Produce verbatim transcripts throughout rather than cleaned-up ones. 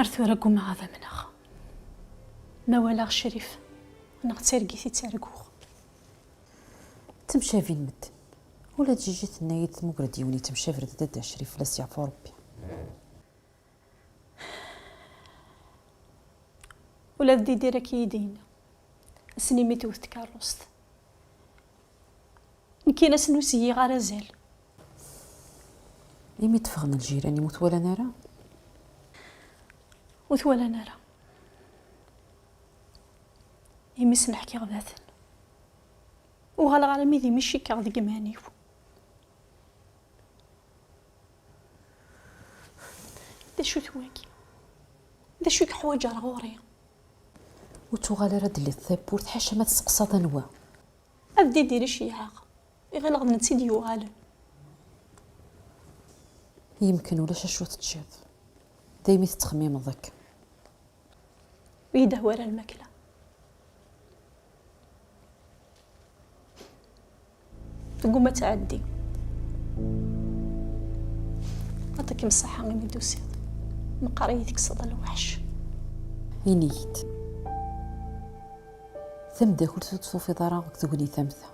Ar tura ggumaɣ ad amneɣ. Ma walaɣ Crif, neɣ d targit i ttarguɣ. Ttemcabin medden. Ula d Jiji tenna-yi-d tmuger-d yiwen yettemcabi d Dda Crif, la s-yeɛfu Rebbi. Ula d Didir akka i yi-d-yenna. Ass-nni mi tewwet tkeṛṛust. Nekkin ass-nni ur s-giɣ ara azal. Imi d-ffɣen ljiran-im ur t-walan ara? Ur t-walan ara. Imi s-neḥkiɣ d aten. Uɣaleɣ armi d imi cikkeɣ deg iman-iw. D acu-t wagi? D acu i yeḥwaǧ ar ɣur-i? Ur tuɣal ara d-telliḍ tawwurt, ḥaca ma testeqsaḍ anwa. Ad d-idir iceyyeɛ-aɣ. Iɣileɣ d netta i d-yuɣalen. Yemken ulac acu teččiḍ. Daymi tettxemmimeḍ akka. Ur yi-d-tehwa ara lmakla. Tegguma ad tɛeddi. Yeɛṭik-im ṣṣeḥḥa imi d-tusiḍ. Meqqar i yi-tekkseḍ lweḥc. Ini-yi-d. Tamdakelt ur tt-tufiḍ ara deg tegnit am ta.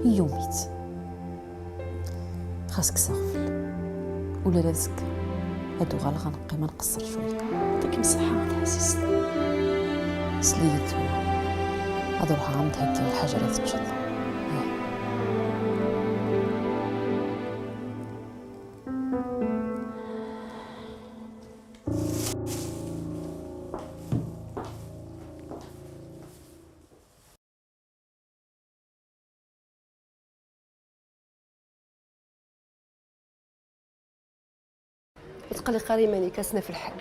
Iyyum-itt. Xas kkes aɣbel. Ula d azekka, ad uɣaleɣ ad neqqim ad nqeṣṣer cwiya. Yeɛṭik-im ṣṣeḥḥa a taɛzizt. Sel-iyi-d tura. Ad ruḥeɣ ad m-d-heggiɣ lḥaǧa ara teččeḍ. Yah. Ur tqelliq ara iman-ik, ad s-naf lḥal.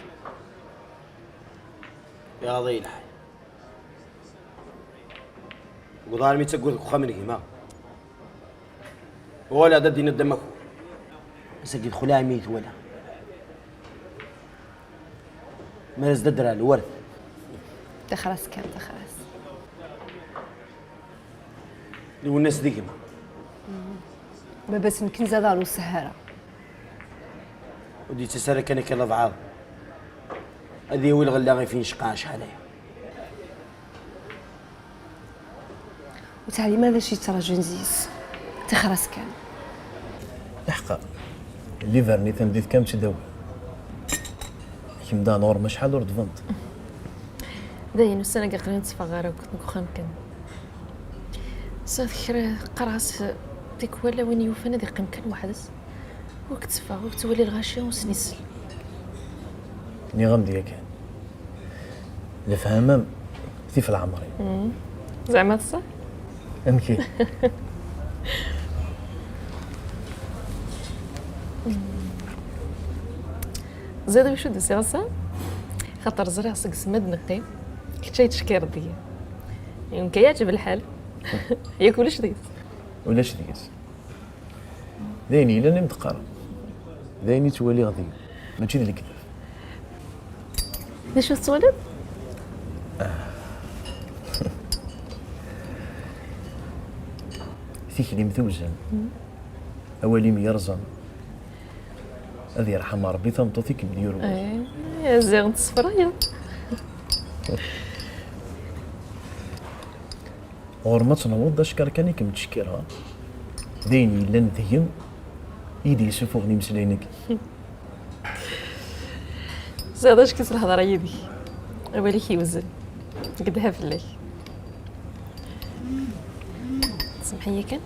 Iɣaḍ-iyi lḥal. Wwḍeɣ armi ttaggadeɣ deg uxxam n gma. Wala d ad d-iniḍ d amakur. Ass-agi d xleɛ imi yi-twala. Mi ara s-d-adreɣ lwert. Tixer-as kan, tixer-as. Lwennas d gma. Baba-s n Kenza d aɣ-, ur sehha ara. Ur d-yettas ara kan akka lebɛaḍ. Ad yawi lɣella i fin cqaɛ acḥal aya. Ur teɛlim ara d acu yettraǧun deg-s. Tixer-as kan. Iḥqa. Liver-nni tameddit kan ttdawi. Kemm daɣen ɣur-m acḥal ur d-tbaned. Dayen, ussan-agi aql-i ur tteffɣeɣ ara akk deg uxxam kan. Sɛiɣ kra, qqareɣ-as tikwal, win yufan ad iqqim kan weḥd-s. Ur k-tteffeɣ, ur ttwali lɣaci, ur sen-isell. Nniɣ-am-d yakan. Lefhama-m tif leɛmer-iw. Mm. Zeɛma d ṣṣeḥ? Amek i? Ẓriɣ d acu d-usiɣ ass-a? Xaṭer ẓriɣ seg ssma d-neqqim, kečč ay teckireḍ deg-i. Nekk ay yeɛǧeb lḥal. Yak ulac deg-s. Ulac deg-s. D ayen yellan i m-d-qqareɣ. D ayen i ttwaliɣ deg-m, mačči d lekdeb. D acu tettwaliḍ? Tikli-m tewzen. Awal-im yerẓen. Ad yerḥem Ṛebbi tameṭṭut i kem-d-yurwen. Eh, ziɣ n tessefrayeḍ. Ɣur-m ad tenwuḍ d acekkeṛ kan i kem-ttcekkireɣ. D ayen yellan deg-m i d-yessufuɣen imeslayen-agi. Ziɣ d acu-k s lhedṛa yid-k. Awal-ik yewzen. Gedha fell-ak. Semḥ-iyi kan.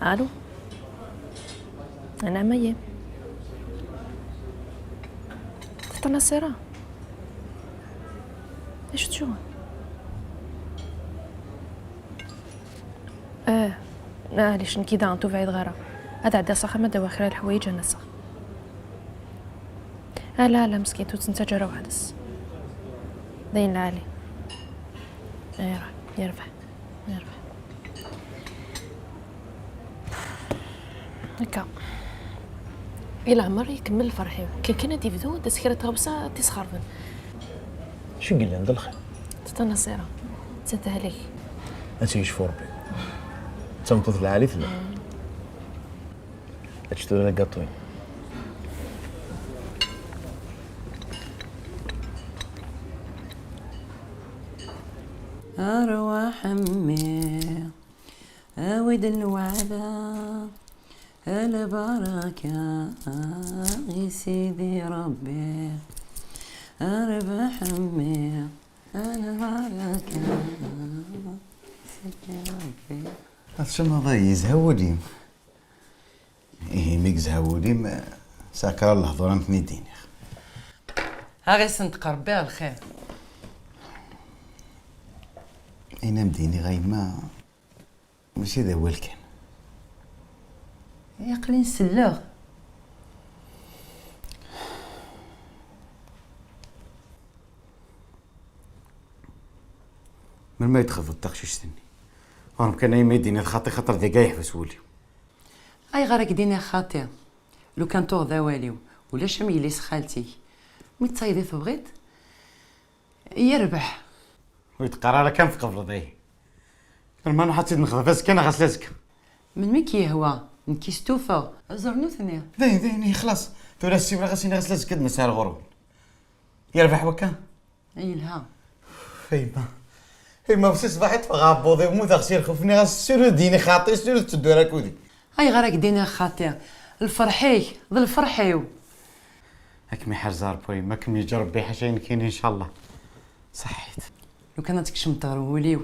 Allô. Anɛam, ayen teṭṭen a Sara? D acu ttuɣ? Eh, maɛlic, nekki daɣen ur bɛideɣ ara. Ad ɛeddiɣ s axxam ad d-awiɣ kra n leḥwayeǧ ad n-aseɣ. Ala, ala, meskint, ur tt-nettaǧǧa ara weḥd-s. D ayen lɛali. Ayra, yerbeḥ. Yerbeḥ. Akka. I leɛmer ikemmel lferḥ-iw. Kan kan ad d-ibdu, ad d-tas kra n tɣawsa ad t-isxerben. Acu yellan d lxir? Teta Nasira. Teta Halik. Ad tt-yecfu Rebbi. D tameṭṭut lɛali tella. Ad tečč tura agaṭu-in. Arwaḥ mmi, awi-d lweɛda, lbaraka i Sidi Ṛebbi. Arbaḥ mmi, lbaraka i Sidi Ṛebbi. Tecnuḍ-iyi, yezha wul-im. Ihi, mi yezha wul-im, sɛiɣ kraḍ lehdur ad m-ten-id-iniɣ. Aɣ-isent Ṛebbi ɣer lxir. Ayen am-d-iniɣ a yemma, mačči d awal kan. Aql-i n selleɣ. Melmi ay d-txeḍbeḍ taqcict-nni? Ɣur-m kan a yemma i d-tiniḍ xaṭi, xaṭer deg-a yeḥbes wul-iw. Ayɣer ad k-d-iniɣ xaṭi? Lukan tuɣeḍ awal-iw, ulac am yelli-s xalti-k. Mi d tayeḍ i tebɣiḍ, yerbeḥ. Ur yi-d-qqar ara kan tqebleḍ, ihi. Melmi ad nruḥ ad tt-id-nexḍeb, azekka neɣ ass n azekka? Melmi i k-yehwa, nekki stufaɣ. Ẓer nutni. Dayen, dayen, ihi xlaṣ. Tura ssiwleɣ-as, iniɣ-as azekka ad d-nas ar ɣur-wen. Yerbeḥ wakka? Yelha. A yemma. A yemma, si ṣṣbeḥ i ṭṭfeɣ aɛebbuḍ-iw, mmuteɣ si lxuf, nniɣ-as ssuru d-yini xaṭi, ssuru d-teddu ara akudi. Ayɣer ad k-d-iniɣ xaṭi? Lferḥ-ik d lferḥ-iw. Ad kem-iḥrez Ṛebbi a yemma, ad kem-yeǧǧ Ṛebbi ḥaca ayen kan, incallah. Ṣaḥḥit. Lukan ad tkecmeḍ ɣer wul-iw,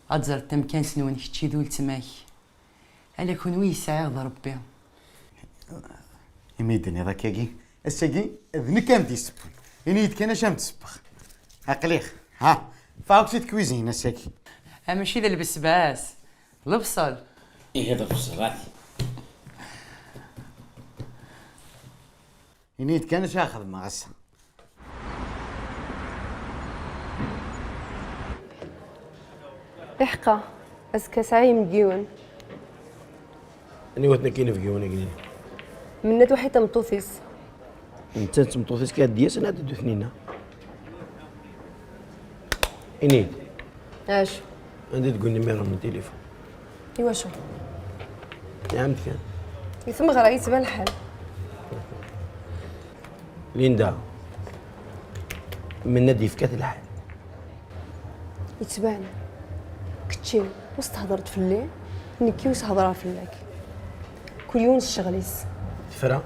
ad ẓreḍ tamkant-nwen kečči d uletma-k. Ala kunwi yesɛiɣ d Ṛebbi. Imi i d-tenniḍ akkagi, ass-agi d nekk am d-yessewwen. Ini-yi-d kan acu am d-ssewweɣ. Aql-iɣ, ha, ffɣeɣ-d si tkwizin ass-agi. Ah, mačči d lbesbas, d lebṣel. Ihi d lebṣel, ati. Ini-yi-d kan acu ara xedmeɣ ass-a. Iḥqa, azekka sɛiɣ inebgiwen. Aniwa-ten akka inebgiwen-agi? Mennad waḥid tameṭṭut-is. Netta d tmeṭṭut-is kan ad d-yas, neɣ ad d-ddu Tninna? Ini-d. Acu? Anda deg uniméro n tilifun? Iwacu? Nɛam kan. Di tmeɣra yettban lḥal. Linda, Mennad yefka-t lḥal. Yettban. Kečči, ur s-thedreḍ fell-i, nekki ur s-hedreɣ fell-ak. Kul yiwen s ccɣel-is. Tefra.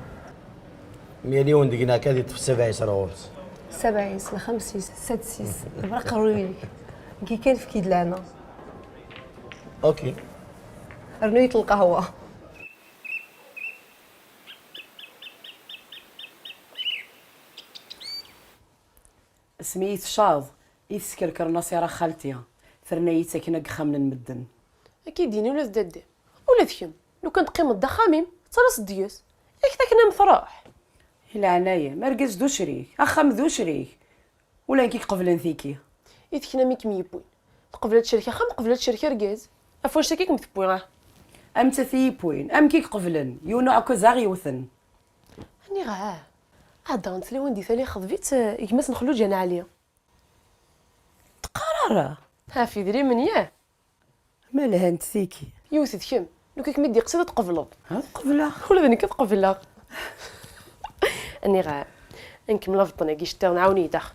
Yal yiwen deg-neɣ kan ad yeṭṭef ssabeɛ-is ar ɣur-s. Ssabeɛ-is, lxems-is, ssadis-is, ḍebber aqerruy-ik. Nekki kan efk-iyi-d leɛna. Ok. Rnu-yi-d lqahwa. Asmi i tecɛeḍ, i teskerker Naṣira xalti, terna-yi-tt akken deg ixxamen n medden. Akka i d-yenna ula d dadda-m. Ula d kemm, lukan teqqimeḍ d axxam-im, tettalaseḍ deg-s. Yak takken am truḥ. I leɛnaya-m, argaz d ucrik, axxam d ucrik. Ula nekk i iqeblen tiki. I tekna mi kem-yewwin? Teqbel ad tcerk axxam, qbel ad tcerk argaz. Ɣef wanect-agi i kem-tewwi, ah? Am ta i yi-yewwin, amek i iqeblen? Yiwen uɛekkaz aɣ-yewten. Aniɣ ah? Heddrent tlawan di tali xḍeb-itt, eh, gma-s n Xluǧa n Ɛli. Teqqar ara. Ɣef idrimen, yah? Ma lhant tiki. Yiwet d kemm. Lukan kem-id-iqsid ad tqebleḍ. Ad qebleɣ. Ula d nekk ad qebleɣ. Aniɣ ah? Ad nkemmel abeṭṭen-agi iceṭṭiḍen, ɛawen-iyi-d ax.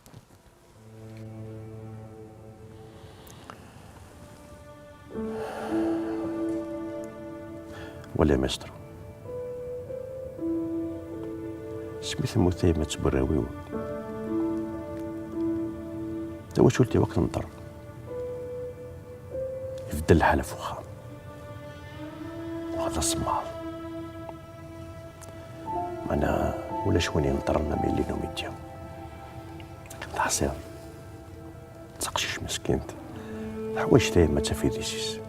Wala mestru. Segmi temmut tayemmat n warraw-iw, tawacult-iw akk tenṭer. Ibeddel lḥal ɣef uxxam. Uɣeɣ d asemmaḍ. Meɛna ulac win ineṭṭren am yelli Numidya. Akken teḥṣiḍ. D taqcict meskint, teḥwaǧ tayemmat ad taf idis-is.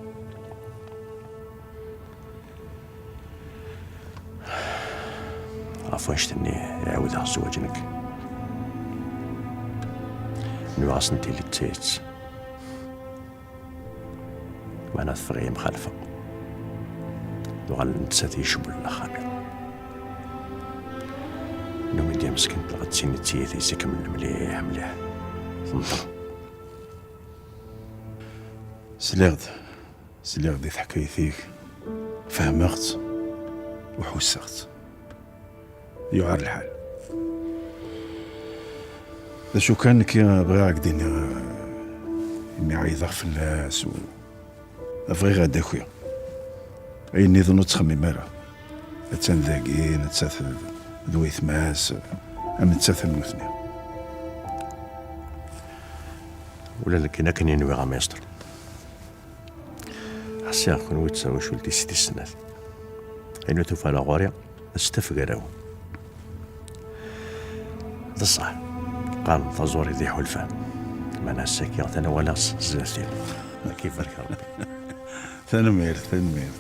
Ɣef wanect-nni i ɛawdeɣ zzwaǧ nekk. Nwiɣ-asen tili d tidet. Meɛna teffeɣ-iyi mxalfa. Tuɣal d nettat i icewwlen axxam-iw. Numidya meskint dɣa d tin i d tiyita-is ikemlen mliḥ, mliḥ. Tenṭer. Sliɣ-d, sliɣ-d i teḥkayt-ik, fehmeɣ-tt u ḥusseɣ-tt. Yuɛer lḥal. D acu kan, nekki bɣiɣ ad k-d-iniɣ, eh, Imi ɛiḍeɣ fell-as u bɣiɣ ad d-akiɣ. Ayen nniḍen ur ttxemmim ara. Attan dagi, nettat d, d waytma-s, am nettat am nutni. Ula d nekkini akken i nwiɣ a Maître. Ḥsiɣ kunwi d tawacult-is tis snat. Ayen ur tufa ara ɣur-i, s tafgaraw. D ṣṣeḥ, qqaren taẓuri d iḥulfan. Meɛna ass-agi atan awal-as zdat-i. Ad k-ibarek Rebbi. Tanemmirt, tanemmirt.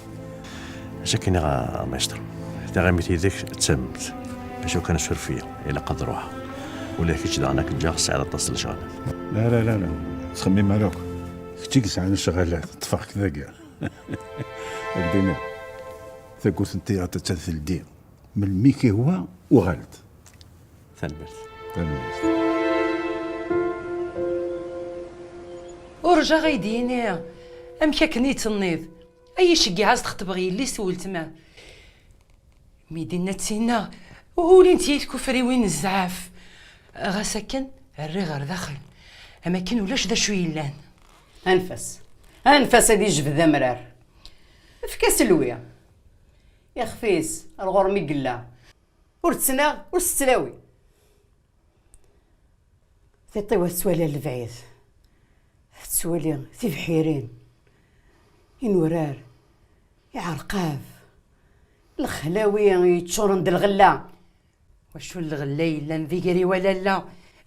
Acu akken iɣ a Maître, taɣimit yid-k d tamemt. Acu kan suref-iyi, ilaq ad ruḥeɣ. Ula d kečč daɣen ad k-ǧǧeɣ, tesɛiḍ aṭas n lecɣal. La, la, la, la. Ttxemmim ara akk. Kečč i yesɛan lecɣalat, ṭṭfeɣ-k dagi. Ad k-d-iniɣ, taggut n tiyaṭ attan teldi. Melmi k-ihwa, uɣal-d. Tanemmirt. Tanemmirt. Urǧaɣ ay d-yini amek akken i tenniḍ. Ay iceggeɛ ad s-txeṭbeɣ yelli-s d weltma. Mi d-inna d tinna, ulint-iyi tkufriwin n zzɛaf. Ɣas akken, rriɣ ɣer daxel. Am akken ulac d acu yellan. Anef-as. Anef-as ad ijbed amrar. Efk-as lwi. Ixef-is, ar ɣur-m i yella. Ur ttnaɣ, ur s-ttlawi. Tiṭ-iw ad tettwali ar lebɛid. Tettwali tibḥirin, inurar, iɛerqab, lexlawi yeččuren d lɣella. Wacu n lɣella yellan d iger-iw a lalla?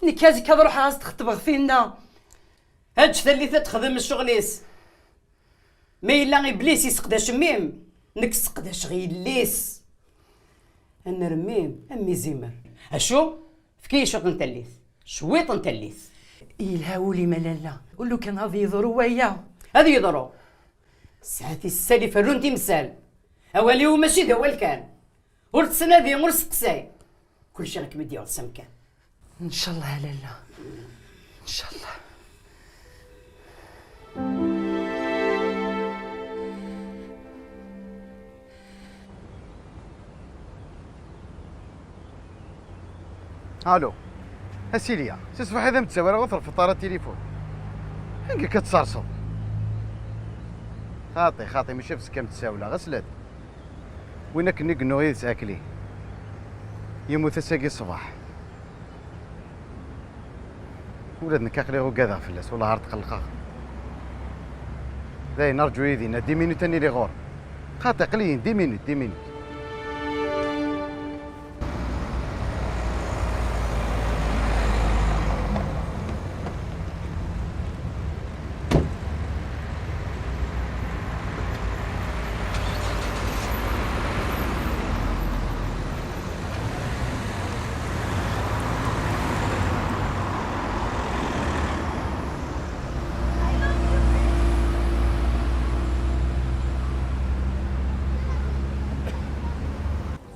Nekk azekka ad ruḥeɣ ad s-d-xeṭbeɣ tinna. Eǧǧ tallit ad texdem ccɣel-is. Ma yella Iblis yesseqdac mmi-m, nekk sseqdaceɣ yelli-s. Ad nerr mmi-m am izimer. Acu? Efk-iyi cwiṭ n tallit. Cwiṭ n tallit. Yelha wul-im a lalla. Ur lukan ad yeḍru waya. Ad yeḍru. Sɛat isal iferrun timsal. Awal-iw mačči d awal kan. Ur ttnadi, ur steqsay. Kulci ad kem-id-yaweḍ s amkan. Ncallah a lalla. Ncallah. Allo. A Silya, si ṣṣbeḥ ad am-d-ttawireɣ ur treffdeḍ ara tilifun. Anga akka ad tserseḍ? Xaṭi, xaṭi, mačči ɣef zik am-d-ssawleɣ, asla-d. Win akken i yennuɣ yid-s akli, yemmut ass-agi ṣṣbeḥ. Ula d nekk aql-i ugadeɣ fell-as, wellah ar tqellqeɣ. Dayen, rǧu-yi dinna, dix minutes ad nili ɣur-m. Xaṭi, aql-iyi dix minutes, dix minutes.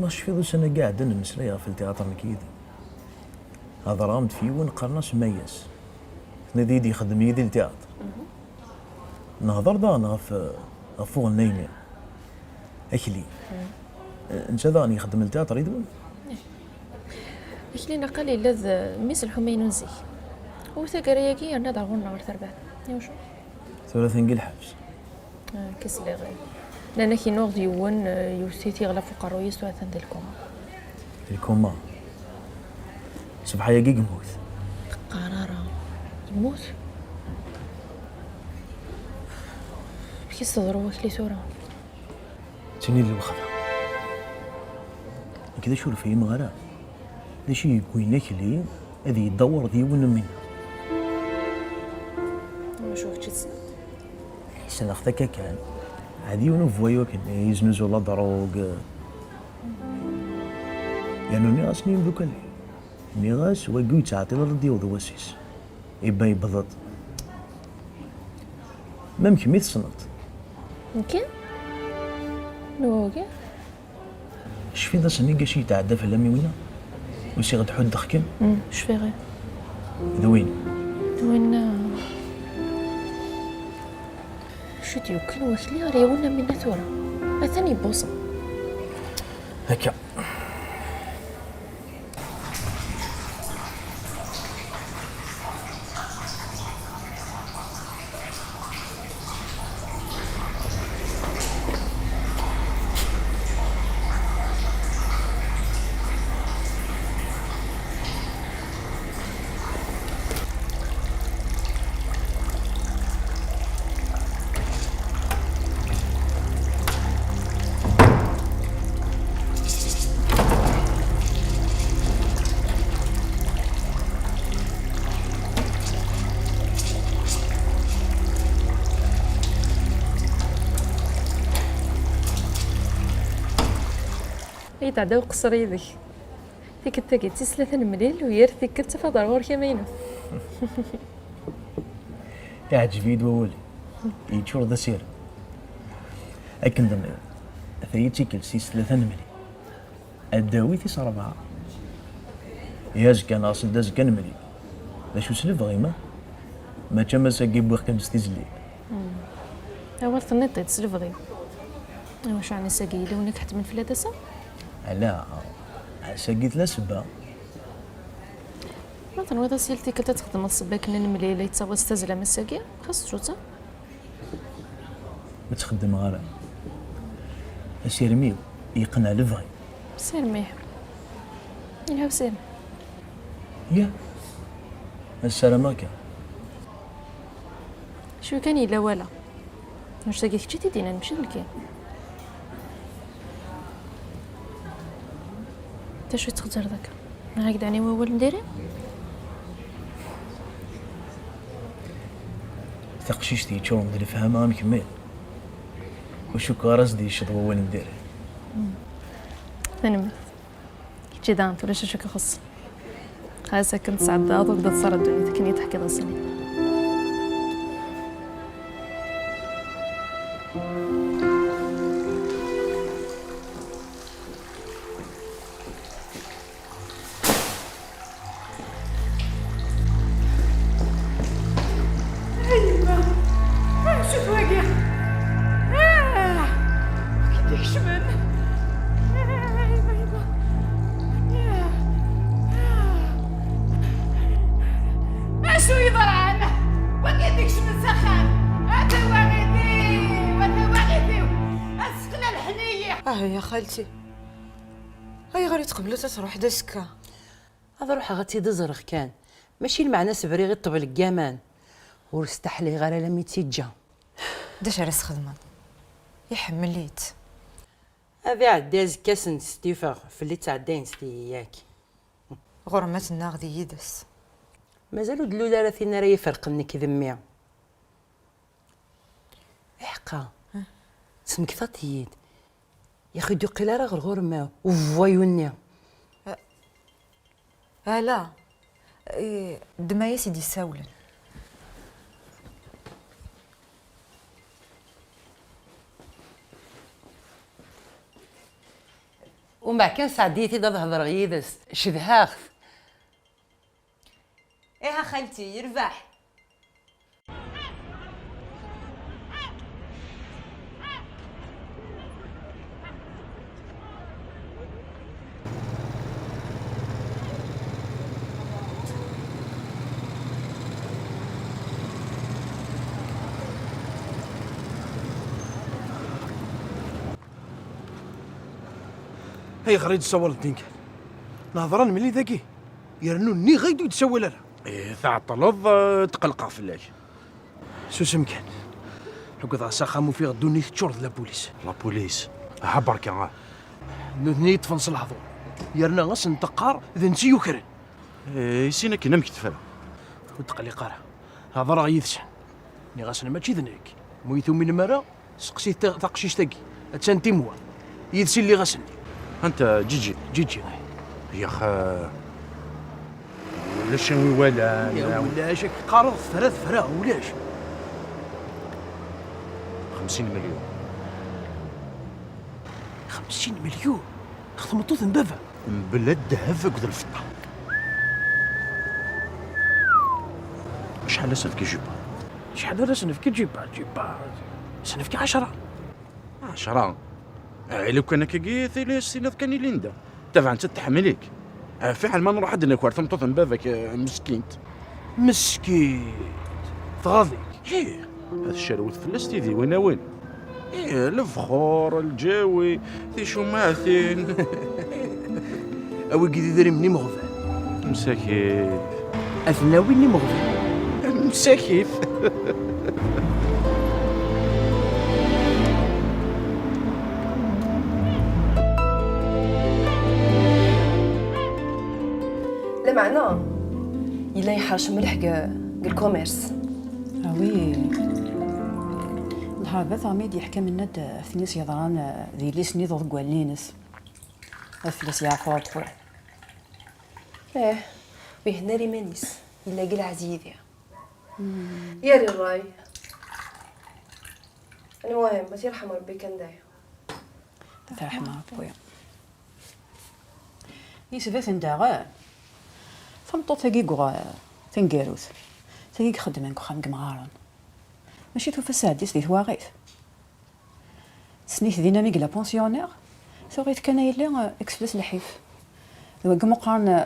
Ma tecfiḍ ussan-agi iɛeddan nemmeslay ɣef ltiyaṭer nekk yid-m. Hedreɣ-am-d f yiwen qqaren-as Mayas. Tenniḍ-iyi-d ixeddem yid-i ltiyaṭer. Nehder daɣen ɣef, ɣef uɣennay-nni. Akli. Netta daɣen ixeddem ltiyaṭer yid-wen? Akli naqal yella d mmi-s n Lḥumaynu n zik. U taggara-agi yerna-d ar ɣur-neɣ ɣer terbaɛt. Iwacu? Tura atan deg lḥebs. Ah, akka sliɣ. Nnan-ak inuɣ d yiwen, eh, yewwet-it yeɣla f uqerruy-is, tura atan di lkuma. Di lkuma? Ṣṣbeḥ-agi yemmut? Qqar ara. Yemmut? Amek i s-teḍru wakli tura? Ttini d lwexda. Nekk d acu ur fhimeɣ ara. D acu yewwin akli ad yeddawer d yiwen am winna? Acu kečč tessneḍ? Ḥesneɣ-t akka kan. Ɛad yiwen ubuwayu akken yeznuzu la drogue. Yernu nniɣ-asen i yimdukal-iw. Nniɣ-as, wagi ur yettɛeṭṭil ara ad d-yaweḍ wass-is. Iban yewweḍ-d. Mam kemm i tessneḍ? Nekki? Nwa ugar? Cfiḍ ass-nni gac yetɛedda fell-am i winna? Usiɣ-d ḥuddeɣ-kem? Mm, cfiɣ, ih. D win? D winna. Acu d-yukken wakli ar yiwen am winna tura? Atan yebbuṣa. Akka. Ay d-ɛedda uqeṣṣer yid-k. Tikkelt-agi d tis tlata nemlil, u yir tikkelt ttafeɣ-d ɣer ɣur-k amaynu. Iɛǧeb-iyi-d wawal, yeččur d asirem. Akken d-tenniḍ, tayi d tikkelt tis tlata nemlil. Ad d-tawi tis rebɛa. I azekka neɣ send azekka nemlil. D acu s lebɣi-m? Mačči am ass-agi wwiɣ-kem s tizli. Awal tenniḍ-t-id s lebɣi-w. Iwacu ɛni ass-agi yella win i iḥetmen fell-i ad aseɣ? Ala, ass-agi tella sebba. Ma tenwiḍ ass yal tikkelt ad txedmeḍ sebba akken ad nemlil, ad yettaweḍ s tazzla am ass-agi, xas ttu-tt. Ur ttxeddimeɣ ara. Asirem-iw yeqneɛ lebɣi. Asirem-iw. Yelha usirem. Ya. Ssarameɣ kan. Cwi kan yella wala. Annect-agi kečč i t-id-yennan, mačči d nekki. D acu i tettxezzireḍ akka? Nniɣ-ak-d ɛni wawal n diri? Taqcict yeččuren d lefhama am kemmi. Ur cukkeɣ ara as-d-yecceḍ wawal n diri. Tanemmirt. Kečči daɣen ulac acu k-ixuṣṣen. Xas akken tesɛeddaḍ ur d-teṣṣar ddunit akken i d-teḥkiḍ ass-nni. A yemma! Acu-t wagi? Ah! Wagi d-ikecmen! Ah, yemma, yemma! Ah! Ah! Acu yeḍran? Wagi d-ikecmen s axxam! A tawaɣit-iw! A tawaɣit-iw! Ad seqlalḥen-iyi! Ah ya xalti, ayɣer i tqebleḍ ad truḥeḍ azekka? Ad ruḥeɣ ad tt-id-ẓreɣ kan. Mačči lmeɛna s briɣ i ṭṭbel n waman. Ur staḥliɣ ara alammi tt-iǧǧa. D acu ara s-txedmeḍ? Iḥemmel-itt. Ad iɛeddi azekka ad sen-d-stifeɣ fell-i ttɛeddayen s tiyi-yak. Ɣur-m ad tennaɣ di yid-s. Mazal ur d-lul ara tin ara yi-ferqen nekk d mmi. Iḥqa. Tesmektaḍ-iyi-d. Yaxi ur d-yuqil ara ɣer ɣur-m uvwayu-nni. Ala, eh, d Maya i s-d-yessawlen. Umbeɛd kan sɛeddi-yi-t-id ad hedreɣ yid-s. Cedhaɣ-t. Ih a xalti, yerbeḥ. Ayɣer i d-tessawaleḍ din kan? Nehḍer ad nemlil dagi. Yernu nniɣ-ak-d ur d-ssawal ara. Eh, tɛeṭṭleḍ, eh, tqelqeɣ fell-ak. Susem kan. Ḥeggdeɣ s axxam ufiɣ ddunit teččur d la police. La police? Aha berka, ah. Nutni i ṭṭfen s lehdur. Yerna asen-teqqar d netta i yukren. Eh, i sin akken amek tefra? Ur tqelliq ara. Hedreɣ yid-sen. Nniɣ-asen mačči d nekk. Ma ur yi-tuminem ara, seqsit ta-, taqcict-agi. Attan timwa. Yid-s i lliɣ ass-nni. Anta, Ǧiǧi? Ǧiǧi, eh. Yax, eh, ulac anwi walan. Ya ulac, ad k-qqareɣ tefra, tefra, ulac. Xemsin melyun. Xemsin melyun? Ɣef tmeṭṭut n baba? Mebla ddheb akked lfeṭṭa. Acḥal ad s-nefk i Juba? Acḥal ara s-nefk i Juba? Juba, s-nefk ɛecra. Ɛecra? Ah, lukan akkagi, tili s-tiniḍ kan i Linda. Tabɛent ad tḥemmel-ik. Ah, fiḥel ma nruḥ ad d-naker tameṭṭut n baba-k, eh, meskint. Meskint. Tɣaḍ-ik. Ih, ad cerwet fell-as tidiwin-awen. Ih, lebxur, lǧawi, ticumatin. A wigi d idrimen imeɣban. Msakit. Ad ten-awin imeɣban. Msakit. Lameɛna, yella yeḥrec mliḥ deg, deg lkumirs. Ah oui. Lharbet armi d-yeḥka Mennad, eh, tin i s-yeḍran, eh, d yelli-s-nni d uḍeggal-nni-ines. Ad fell-as yeɛfu Ṛebbi. Ih, ur ihenna ara iman-is. Yella deg lɛez yid-i. Yari ṛṛay. Lmuhim, ad t-yerḥem Ṛebbi kan dayi. Ad t-yerḥem Ṛebbi. Yesbaten daɣen, tameṭṭut-agi deg uɣ-, taneggarut, tagi i ixeddmen deg uxxam n yemɣaren, mačči tufa sseɛd-is di twaɣit? Tessen-it dinna mi yella pensionnaire, tuɣ-it kan a yelli, eh, kkes fell-as lḥif. D wagi umi qqaren, eh,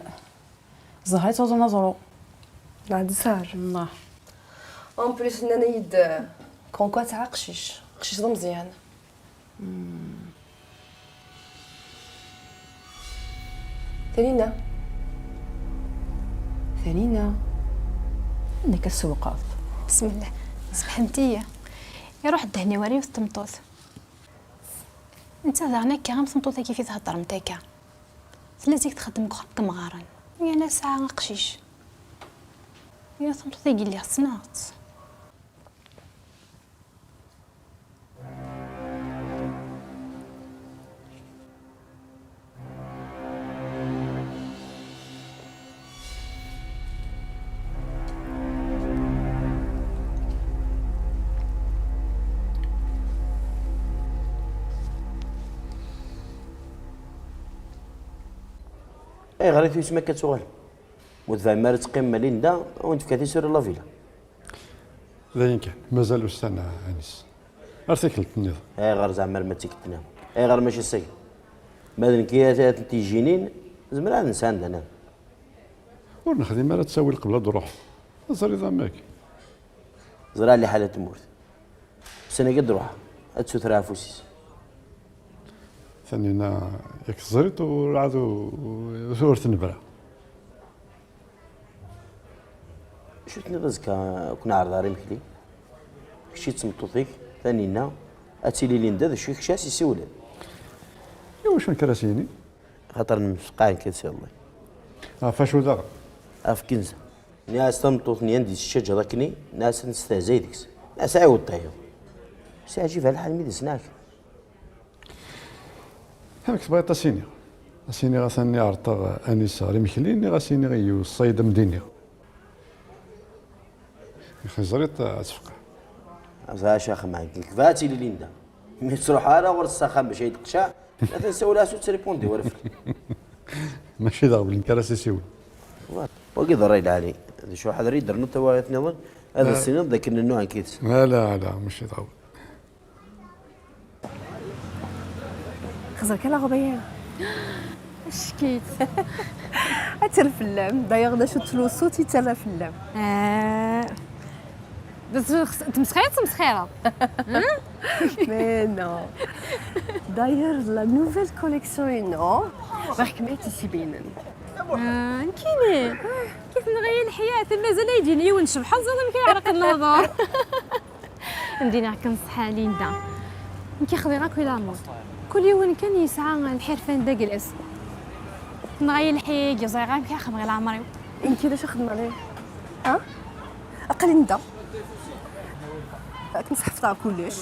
zzher i ttruẓun aẓru. Neɛd zzher. Nah. En plus, nnan-iyi-d, eh, comme quoi tesɛa aqcic. Aqcic d ameẓyan. Hmm. Taninna. Taninna. Anda akka tsewqeḍ? Bismillah. Sbeḥ-iyi. Iruḥ ddehn-iw ar yiwet n tmeṭṭut. Netta daɣen akka am tmeṭṭut-agi i theddremt akka. Tella zik txeddem deg uxxam n yemɣaren. Yerna tesɛa aqcic. Yerna tameṭṭut-agi lliɣ ssneɣ-tt. Ayɣer i tuyes mi akka ad tuɣalem? Ur tebɛim ara ad teqqimem a Linda, ad wen-tefk tisura n la villa. D ayen kan, mazal ussan, a Anis. Ar tikkelt nniḍen. Ayɣer zeɛma arma d tikkelt nniḍen? Ayɣer mačči ass-agi? Ma d nekk i at-, at-, tent-yejjinin, zemreɣ ad nseɣ anda nniḍen. Ur nexdim ara ttawil qbel ad d-ruḥeḍ. Teẓriḍ amek? Ẓriɣ liḥala n tmurt. Ussan-agi ad d-ruḥeɣ, ad tsutreɣ afus-is. Taninna, yak teẓriḍ, ur ɛad u-, u-, ur tenbra. Acu tenniḍ azekka, ad ken-ɛerḍeɣ ɣer imekli? Kečč d tmeṭṭut-ik, Taninna, ad tili Linda d acu i kečč ad as-isiwlen. Iwacu nekk ara s-yini? Xaṭer nemsefqaɛ nekk d Si Ḍelli. Ɣef acu daɣen? Ɣef Kenza. Nniɣ-as tameṭṭut-nni anda i tettcaǧaḍ akkenni, nniɣ-as ad nestehzay deg-s. Nniɣ-as ɛiwed tayeḍ. Ur s-iɛǧib ara lḥal mi d-yesnaɛk. Amek tebɣiḍ ad s-iniɣ? Ad s-iniɣ atan nniɣ ɛerḍeɣ Anis ɣer imekli, nniɣ ad s-iniɣ iwṣa-yi-d ad m-d-iniɣ. Ixi ẓriḍ ad tfeqɛeḍ. Ẓer acu axemmem, nekk bɣiɣ ad tili Linda. Mi ttruḥ ara ɣur-s s axxam bac ay d-qceɛ, atan sawleɣ-as ur ttripundi wara fell-i. Mačči d aɣbel nekk ara s-isiwel. Wagi d ṛṛay lɛali. D acu, ḥader i d-rnu tawaɣit nniḍen, ad as-tiniḍ d akken nnuɛ n kids. Ala, ala, mačči d aɣbel. Xẓer kan aɣbel. Acek-itt. Ad terr fell-am. D'ailleurs, d acu n tlusut i terra fell-am? Ah. Bas tmesxir, tmesxireḍ. Mais non. D'ailleurs, la nouvelle collection inu, bɣiɣ-kem ad tt-id-tbinen. Ah, nekkini. Kif tenɣa-yi leḥya, atan mazal ay d-yini yiwen tcebḥeḍ, ẓer amek iɛreq nnuḍur. Ndin-aɣ-kem ṣṣeḥḥa, Linda. Nekk xḍiɣ akk i la mode. Kul yiwen kan yesɛa lḥirfa n d agla-s. Tenɣa-yi leḥya-agi, ẓriɣ amek ara xedmeɣ i leɛmer-iw. Nekk d acu xedmeɣ dayen? Ha? Aql-i Linda. Ad kem-sḥefḍeɣ kullec.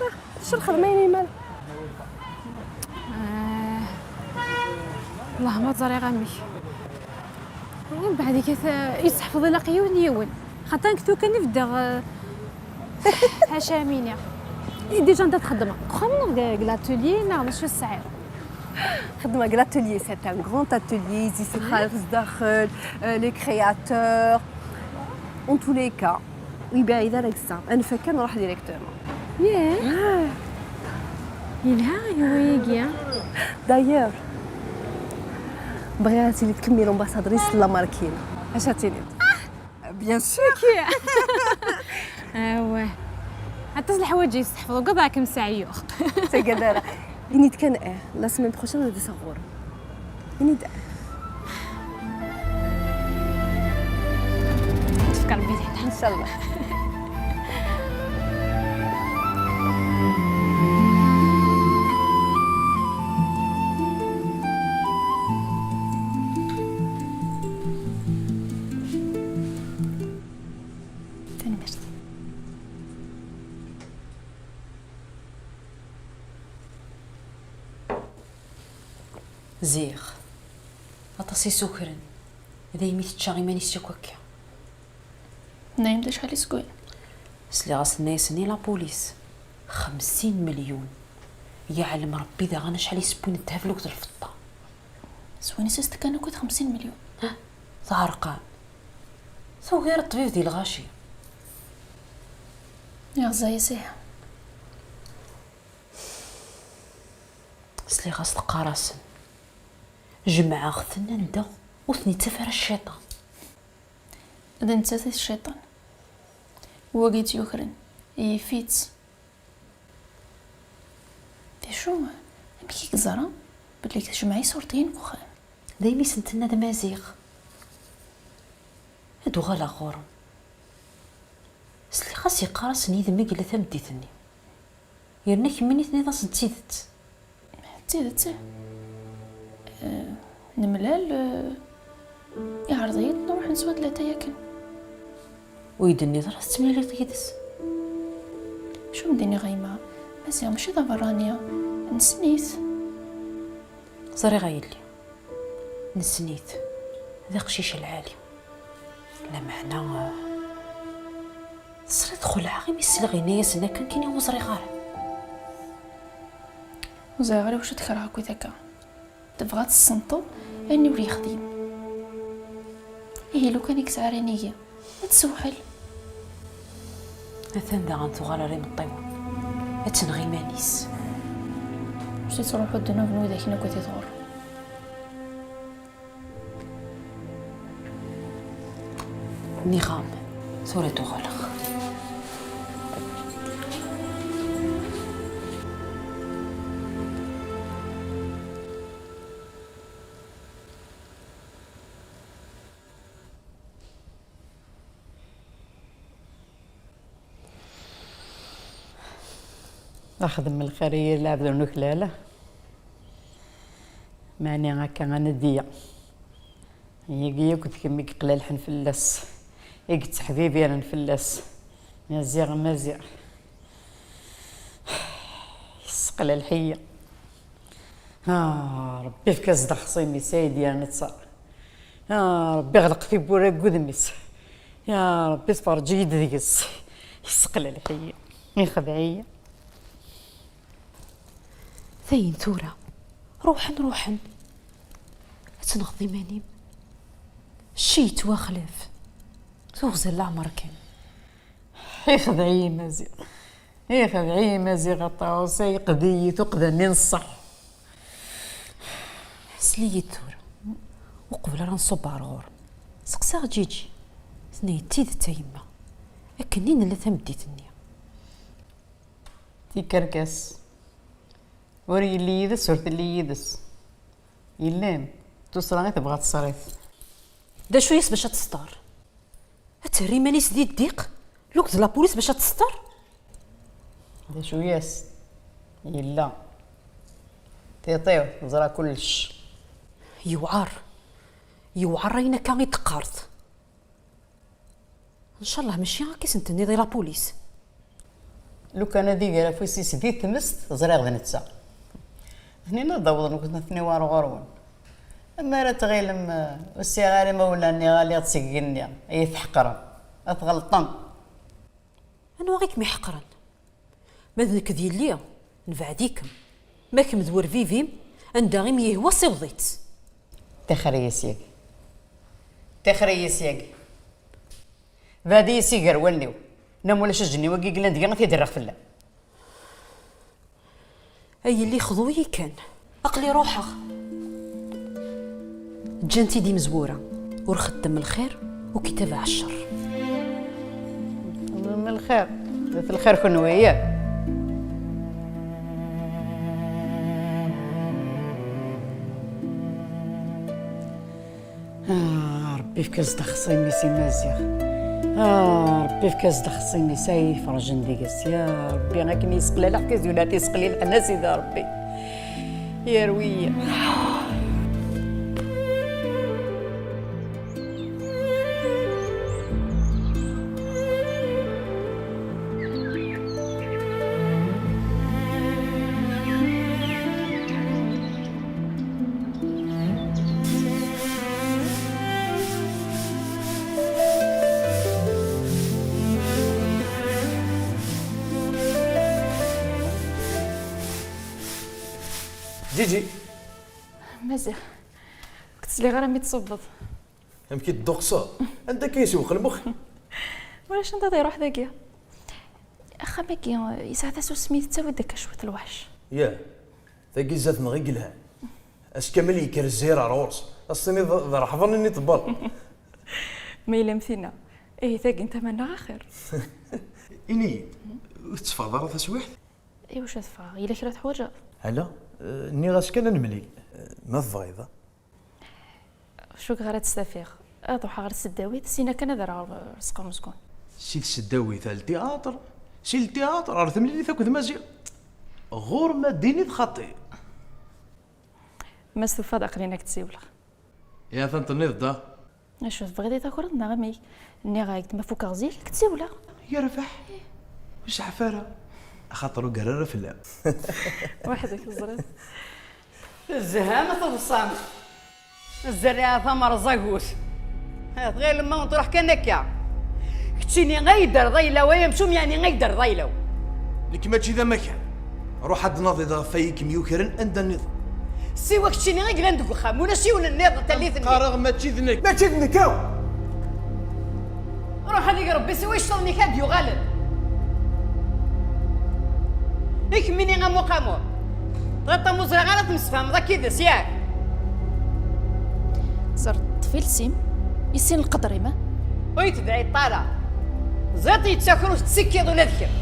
Ah, acu lxedma-inu imal? Ah, Allah ma ẓriɣ amek. Mbeɛd ikat, eh, yesseḥfeḍ ilaq yiwen yiwen. Xaṭer nekk tura kan i beddeɣ, eh, ḥaca am iniɣ. I déjà anda txeddmeḍ? Deg uxxam neɣ deg, deg l'atelier neɣ d acu tesɛiḍ? Xeddmeɣ deg l'atelier, c'est un grand atelier, zzi s lxalef, zdaxel, euh, les créateurs. En tous les cas, ur yebɛid ara deg-sen. Anef akka, nruḥ directement. Yah? Ah. Yelha wayagi. D'ailleurs, bɣiɣ ad tili tkemmel ambassadrice n la marque-inu. Acu ad tiniḍ? Ah! Bien sûr. Awah. Aṭas n leḥwayeǧ i yesseḥfeḍ, ugadeɣ ad kem-sɛyuɣ. Tagad ara. Ini-d kan ih, la semaine prochaine ad d-aseɣ ɣur-m. Ini-d ih. Ad tefk Rebbi lehna. Inchallah. Tanemmirt. Ziɣ aṭas i sukren, daymi tečča iman-is akk akka. Tenna-yam-d acḥal i sewwen? Sliɣ-as tenna-yasen i lapulis xemsin melyun. Yeɛlem Rebbi daɣen acḥal i sewwen ddheb akked lfeṭṭa. Swan-is as-d kan akked xemsin melyun. Ha? Tɛerqem. Tugar ṭṭbib di lɣaci. Yeɣza-yas ihi. Sliɣ-as teqqar-asen: "Jemɛeɣ-ten anda ur ten-ittaf ara cciṭan." D nettat i d cciṭan. Wagi i tt-yukren, yif-itt. D acu? Amek i yeẓra belli tejmeɛ isurṭiyen deg uxxam? Daymi i sen-tenna d Maziɣ. Ad uɣaleɣ ɣur-m. Sliɣ-as yeqqar-asen yid-m i yella tameddit-nni. Yerna kemmini tenniḍ-asen d tidet. D tidet, ih. Eh, nemlal, eh, iɛreḍ-iyi-d nruḥ neswa tlata yakan. Ur yi-d-tenniḍ ara tettemliliḍ yid-s? Acu m-d-iniɣ a yemma? Maziɣ mačči d aberrani. Nessen-it. Ẓriɣ a yelli. Nessen-it. D aqcic lɛali. Lameɛna, eh, tesriḍ xelɛeɣ imi sliɣ yenna-yasen akken kini ur ẓriɣ ara. Ur ẓriɣ ara wacu d-kerheɣ akkit akka. Tebɣa ad tessenṭeḍ ayen ur yexdim. Ihi lukan i yesɛa ara inigi, ad tsewḥel. Atan daɣen tuɣal ar imeṭṭiwen. Ad tenɣ iman-is. Ur tettruḥu ddnub n widak akk i tɣur. Nniɣ-am, tura ad uɣaleɣ. Axdem lxir i yir lɛebd ur nuklal. Mani akka a Nadiya. Yagi akk d kemm i yeqlalḥen fell-as, i yetteḥbibiren fell-as. Maziɣ, Maziɣ. Yesseqlalḥ-iyi. Ah, Rebbi efk-as-d axṣim-is, ay d-yerr netta. Ah, Rebbi ɣleq tiwwura deg wudem-is. Ya Rebbi sferǧ-iyi-d deg-s. Yesseqlalḥ-iyi, ixdeɛ-iyi. Dayen tura, ruḥen, ruḥen. Ad tenɣeḍ iman-im. Cci yettwaxlaf. Tuɣza n leɛmer kan. Ixdeɛ-iyi Maziɣ. Ixdeɛ-iyi Maziɣ aṭas, ay qed-iyi tuqqda-nni n ṣṣeḥ. Sel-iyi-d tura. Uqbel ara nṣubb ar ɣur-m. Seqsaɣ Ǧiǧi. Tenna-yi d tidet a yemma. Akken i nella tameddit-nni. Tikerkas. Ur yelli yid-s, ur telli yid-s. Yellan, d tuṣṣra i tebɣa tesseɣ-it. D acu-yas bac ad tesṭer? Ad terr iman-is di ddiq, lukk d lapulis bac ad tesṭer? D acu-yas? Yella. Tiṭ-iw teẓra kullec. Yewɛer. Yewɛer ayen akka i d-teqqareḍ. Ncallah mačči akka i sen-tenniḍ i lapulis. Lukan ad iger afus-is di tmest, ẓriɣ d netta. Tnin ad d-awḍen uknatni war ɣur-wen. Amar ad tɣilem, eh, ur sɛiɣ ara imawlan, niɣ aliɣ-d seg igenni, ay tḥeqrem, ad tɣelṭem. Anwa i kem-iḥeqren? Ma d nekk d yelli, nebɛed-ikem. Ma kemm d wervivim, anda i m-yehwa siweḍ-itt. Tixer-iyi syagi. Tixer-iyi syagi. Beɛd-iyi si gar wallen-iw. Nam ulac ajenni-wagi yellan deg-i ad t-id-rreɣ fell-am. A yelli xḍu-yi kan. Aql-i ruḥeɣ. Ǧǧan-t-id imezwura. Ur xeddem lxir, ur k-itabaɛ ccer. Xdem lxir. Xdem lxir kenwi, yak? Ah, Rebbi efk-as-d axṣim-is i Maziɣ. Ah, Rebbi efk-as-d axṣim-is ay iferjen deg-s. Ya Rebbi, akken yesseqlaleḥ, ḥka zwilat yesseqlaleḥen a Sidi Rebbi. Yerwi-yi. Ǧiǧi. Maziɣ, ur k-ttliɣ ara mi d-tṣubbeḍ. Amek i d-tduqseḍ? Anda akka yesewweq lmux? Ulac anda ad iruḥ dagi. Axxam-agi yesɛa tasusmi, tettawi-d akka cwiṭ lweḥc. Yah, tagi zdat-neɣ i yelhan. Ass kamel yekker zzhir ar ɣur-s. Ad s-tiniḍ d ṛṛeḥba-nni n iṭebbal. Ma yella am tinna, ihi tagi n tama-nneɣ axir. Ini-yi-d, ur tetteffɣeḍ ara taswiɛt? Iwacu ad ffɣeɣ? Yella kra teḥwaǧeḍ? Ala, eh, nniɣ-as kan ad nemlil. Eh, ma tebɣiḍ. Cukkeɣ ara tt-stafiɣ. Ad ruḥeɣ ɣer tseddawit, syin akken ad rreɣ ṛṛezq n umezgun. Si tseddawit ar ltiyaṭr, si ltiyaṭr ar temlilit akked Maziɣ. Ɣur ma d-tiniḍ xaṭi. Ma stufaḍ, aql-in ad k-d-siwleɣ. Ihi atan tenniḍ-d, ah? Acu, tebɣiḍ i takreḍ neɣ amek? Nniɣ-ak-d ma fukeɣ zik, ad k-d-siwleɣ. Yerbeḥ. Ur seɛɛef ara. Axaṭer ur yerri ara fell-am. Weḥd-k teẓriḍ. Tezham, teḍsam. Zzerriɛa tamerẓagut. Tɣilem ma truḥ kan akka. Keččini ay dderḍ ayla-w, ay amcum, yeɛni ay dderḍ ayla-w. Nekk mačči d amakar. Ruḥ ad d-tnaḍiḍ ɣef wayen i kem-yukren anda nniḍen. Siwa keččini i yellan deg uxxam, ulac yiwen nniḍen tallit-nni. Qqareɣ mačči d nekk. Mačči d nekk akk! Ruḥ ad yeg Rebbi siwa iceṭṭiḍen-ik ad d-yuɣalen. I kemmini a Muqamur, tɣiḍ-am ur ẓriɣ ara temsefhameḍ akka yid-s, yak? Ẓer ṭṭef iles-im, issin lqedr-im, ah? Ur yi-tebɛideḍ ara. Ẓriɣ yettaker ur tettekkiḍ ula d kemm.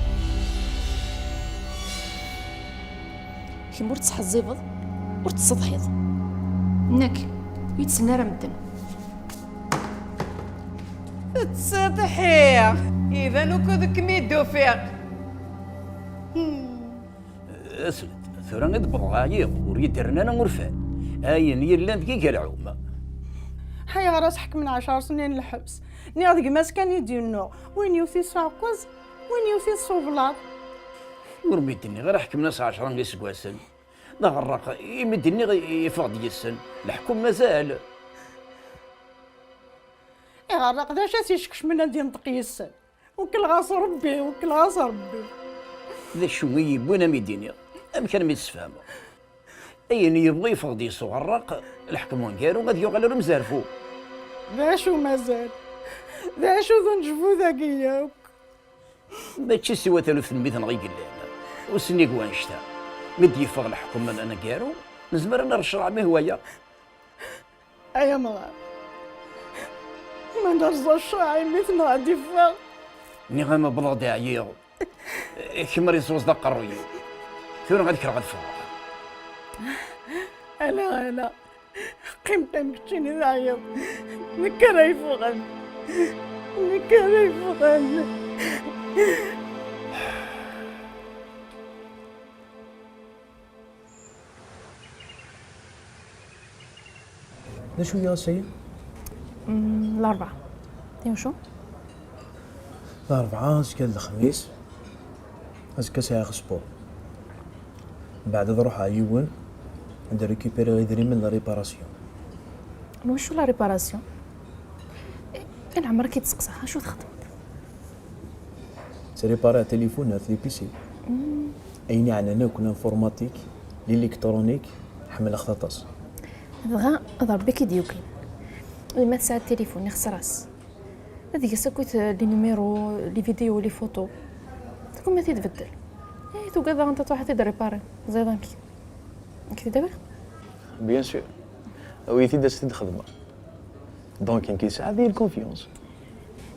Kemm ur tettḥezzibeḍ, ur tettsetḥiḍ. Nekk, ur yi-d-sellen ara medden. Tettsetḥi! Iban ukud kem-id-ufiɣ. Hmm. Aslet, tura i d-wwḍeɣ ɛyiɣ, ur yi-d-rran ara urfan. Ayen yellan deg-i gar ɛum. Ayɣer ad s-ḥekmen ɛecṛ snin lḥebs? Niɣ d gma-s kan i d-yennuɣ, win yewwet-it s uɛekkaz, win yewwet-it s ublaḍ. Ur mi d-nniɣ ara ḥekmen-as ɛecṛa n yiseggasen. D aɣerraq, imi d-nniɣ yeffeɣ-d yes-sen, leḥkem mazal. Iɣerraq d acu ad t-iskecmen ad yenṭeq yes-sen? Wekkleɣ-as Rebbi, wekkleɣ-as Rebbi. D acu i yi-yewwin a m-id-iniɣ? Amek armi tessefhameḍ? Ayen yebɣu yeffeɣ-d yes uɣerraq, leḥkem uneggaru ad yuɣal ur mzerfu. D acu mazal? D acu d unejbud-agi yakk? Mačči siwa taluft n mmi-tneɣ i yellan. Ur s-nnig wannect-a. Mi d-yeffeɣ leḥkem aneggaru, nezmer ad nerr ccreɛ mi hwaya. Ay amɣar, ma nerẓa ccreɛ imi-tneɣ ad d-iffeɣ. Nniɣ-am wwḍeɣ-d ɛyiɣ. Kemm ara yesweẓd aqerruy-iw. Tura ad kkreɣ ad ffɣeɣ. Ala, ala. Qqim, qqim, keččini teɛyiḍ. Nekk ara yeffɣen. Nekk ara yeffɣen. D acu-yi ass-agi? Mm, Larebɛa. Iwacu? Larebɛa, azekka d Lexmis. Azekka sɛiɣ sport. Mbeɛd ad ruḥeɣ yiwen, ad récupérer idrimen n la réparation. N wacu la réparation? I, i leɛmer i k-id-seqsaɣ, acu txeddmeḍ? Ttrépareɣ tilifun ɣef les P C. Mm. Ayen iɛnan akk l'informatique, l'électronique, ḥemmleɣ-t aṭas. Dɣa d Rebbi i k-id-yukin. Ma tesɛiḍ tilifun ixṣer-as, ad ges akkit les numéros, les vidéos, les photos. Tugum ad t-id-beddel. Eh, tugiḍ daɣen ad truḥeḍ ad t-id-ripariḍ. Teẓriḍ amek? Ad k-t-id-awiɣ? Bien sûr. Awi-t-id ad s-t-id-xedmeɣ. Donc, nekk yesɛa deg-i lconfiance.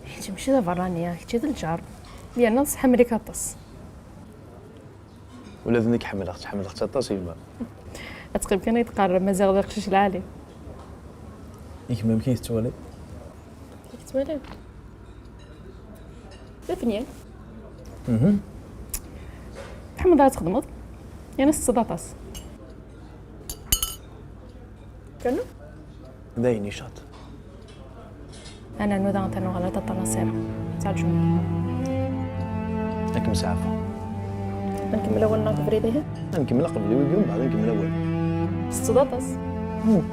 Kečč mačči d aberrani, kečč d lǧar. Yerna nṣeḥḥa mlik aṭas. Ula d nekk ḥemmleɣ-tt, ḥemmleɣ-tt aṭas, yemma. Ad teqqim kan ay d-teqqar Maziɣ d aqcic lɛali. I kemm amek i tettwaliḍ? I tettwaliḍ? D afenyan. Mhm. Tḥemmleḍ ara txedmeḍ, yerna tettetteḍ aṭas. Kanu? D ayen icaṭ. Ad nernu daɣen tanuɣala taṭṭa Nasira. Ttarǧun. Ad kem-saɛfeɣ. Ad nkemmel awal-nneɣ deg ubrid-ihi? Ad nkemmel aqbel i wigi, mbeɛd ad nkemmel awal. Tettetteḍ aṭas. Hmm.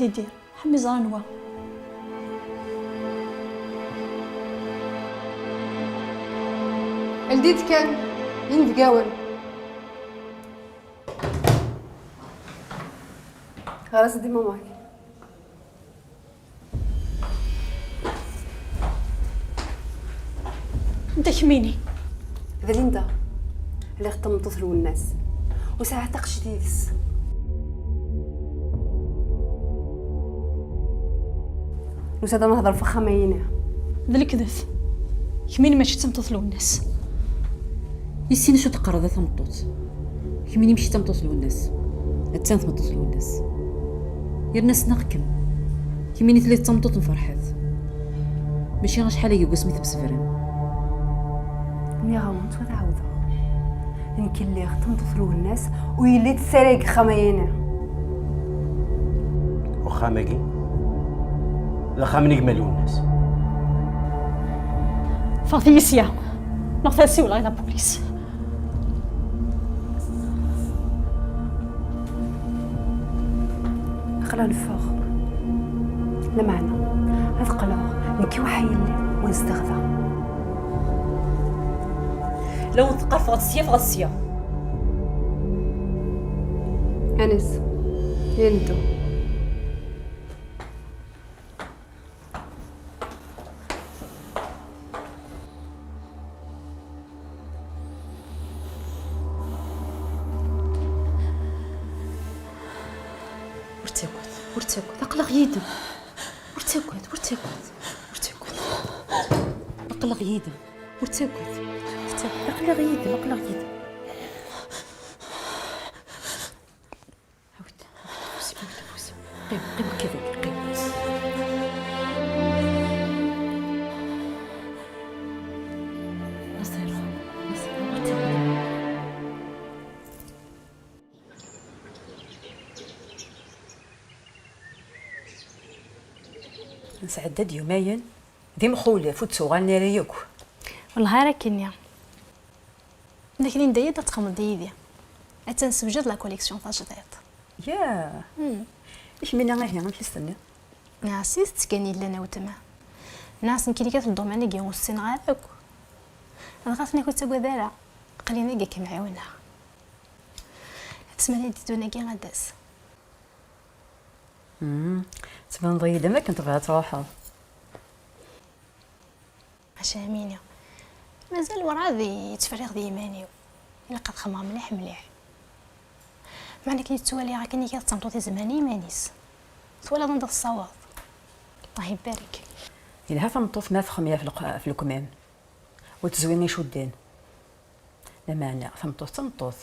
Yidir, ḥemmi ẓran wa. Ldi-d kan inebgawen. Ɣer-as-d i mamak. Anta kemmini? D Linda. Lliɣ d tameṭṭut n Lwennas. Ur sɛiɣ taqcict yid-s. Nusa-d ad nehder f axxam-ayini. D lekdeb. Kemmini mačči d tameṭṭut n Lwennas. Issin acu teqqareḍ a tameṭṭut? Kemmini mačči d tameṭṭut n Lwennas. Attan tmeṭṭut n Lwennas. Yerna ssneɣ-kem. Kemmini telliḍ d tameṭṭut n Ferḥat. Mačči acḥal aya wasmi tmesbrem. Nniɣ-awen-tt ad ɛawdeɣ. Nekk lliɣ d tameṭṭut n Lwennas, u yelli tessara deg uxxam-ayini. Uxxam-agi d axxam n gma Lwennas. Ffɣet-iyi sya, neɣ ad siwleɣ i la police. Aql-aɣ neffeɣ. Lameɛna, ad qqleɣ nekk i waḥi yelli u nezdeɣ da. Lawan teqqar ffɣet sya, ffɣet sya. Anas, ad neddu. Ur ttagad, ur ttagad, aql-aɣ yid-m. Ur ttagad, ur ttagad, ur ttagad. Aql-aɣ yid-m. Ur ttagad, ur ttagad, aql-aɣ yid-m, aql-aɣ yid-m. Awit, awit afus-im, awit afus-im. Qqim, qqim akka dagi, qqim. Nasir, Nasir, ur ttagad. Nesɛedda-d yumayen d imxulaf, ur d-tuɣalen ara yakk. Wellah ar akken-nni. Nekk Linda-yi-d ad txedmeḍ yid-i. Attan sewjed la collection tajdiṭ. Yah. Hmm. I kemmini ahi, amek i s-tenniḍ? Nniɣ-as tidet kan yellan a weltma. Nniɣ-as nekkini kan ddumane-agi ur ssineɣ ara akk. Dɣa tenna-k ur ttagad ara. Aql-i dagi ad kem-ɛiwneɣ. Ad tesmali-d ddun-agi ad d-tas. Hmm. Tettbaneḍ-iyi-d am akken tebɣiḍ ad truḥeḍ. Maca Yamini, mazal werɛad i ttferriɣ d yiman-iw. Ilaq ad xemmeɣ mliḥ mliḥ. Meɛna akken i ttwaliɣ akken ihi d tameṭṭut izemren i yiman-is. Twalaḍ anda tessawaḍ. Allah ibarek. Yelha tameṭṭut ma texmem ɣef leq-, ɣef lekmam, ur tezwi icudden. Lameɛna tameṭṭut d tameṭṭut.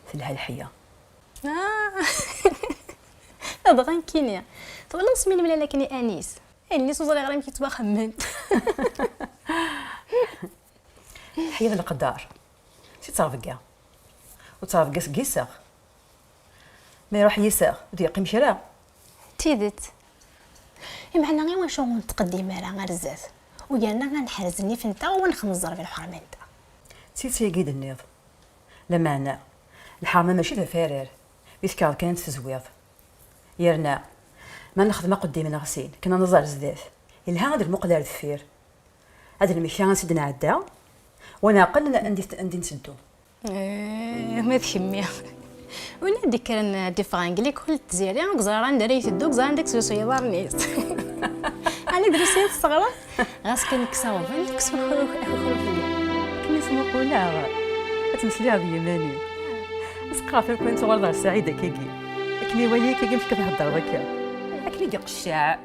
Telha lḥeyya. Ah! Dɣa nekkini. Twalaḍ asmi nemlal akken i Anis? Ayen-nni ur ẓriɣ ara amek yettwaxemmen. Ḥya d leqder. Si ttrebga. U ttrebga seg yiseɣ. Ma iruḥ yiseɣ, ur d-yeqqim kra. D tidet. Imeɛna i wacu ur nettqeddim ara ar zdat? U yerna ad neḥrez nnif-nteɣ u ad nexdem zzerb i lḥerma-nteɣ. D tidet-agi d-tenniḍ. Lameɛna, lḥerma mačči d afarar, mi tekreḍ kan ad tt-tezwiḍ. Yerna, ma nexdem aqeddim neɣ sin, akken ad nẓer zdat, yelha ad nmuqel ar deffir. Ad nmekka ansi d-nɛedda, u ad neɛqel anda i t-, anda i nteddu. Eh, ma d kemmi. Win i d-ikkren ad d-iffeɣ n glikul d Tiziri, ur yeẓri ara anda ara iteddu, ur yeẓri anda i yessusu iḍarren-is. Ɛni drus i tesseɣreḍ? Ɣas kan kkes aɣbel, kkes akukru fell-i. Akken i smuquleɣ, ad ttmeslayeɣ d yiman-iw. Ad s-qqareɣ tirkul n tuɣaleḍ ɣer Saɛid akkagi. Akken iwali akkagi amek i theddreḍ akka. Akken i iqecceɛ.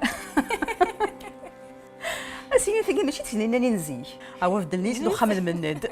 Ass-agi tagi mačči d Tinna-nni n zik. Awa beddlen-iyi-tt d uxxam n Mennad.